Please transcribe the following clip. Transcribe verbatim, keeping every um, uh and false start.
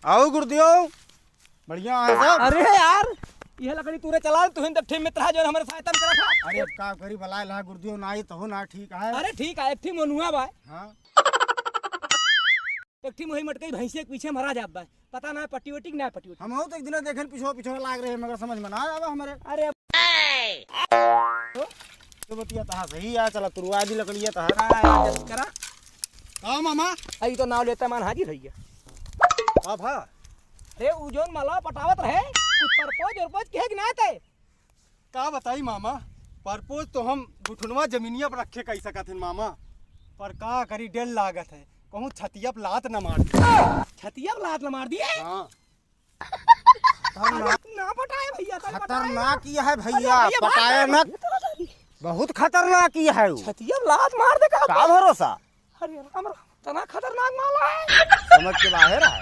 आओ गुरुदेव, बढ़िया है सब। अरे यार, यह लकड़ी तूरे चला, तू ही तो ठीक मित्र है जो हमरे सहायता में करा था। अरे अब का करी, बलाए ला गुरुदेव, ना आई तो ना ठीक है। अरे ठीक है, एक ठीक मनुआ बा। हाँ। एक ठीक वही मटकई भैंसे के पीछे मरा जात बा। पता ना पट्टी वट्टी कि ना पट्टी वट्टी। हम हो तो एक दिन देखे पीछे पीछे लाग रहे हैं, मगर समझ में ना आवा हमारे। अरे तो बतिया तहा सही है, चला तुरवा दी लकड़िया तहा। हाँ, यार, जल्दी करा। का मामा? अई तो नाव लेता मान हाजिर है। का भा? अरे उ जोन मलवा पटावत रहे, कुछ परपोज उरपोज किहे कि ना ते? का बताई मामा, परपोज तो हम गुठुनवा जमीनिया पर रखे कही सकत हन मामा, पर का करी, डर लागत है कहूँ छतिया पे लात न मार दी। छतिया पे लात न मार दिए? हाँ। अरे, ना पटाए भैया, कल पटाए। खतरनाक ही है भैया, भैया, पटाए भाग, न। बहुत खतरनाक ही है वो। छतिया पे लात मार दे का? का भरोसा? अरे राम राम, तना खतरनाक माला है। समझ के बाहर है।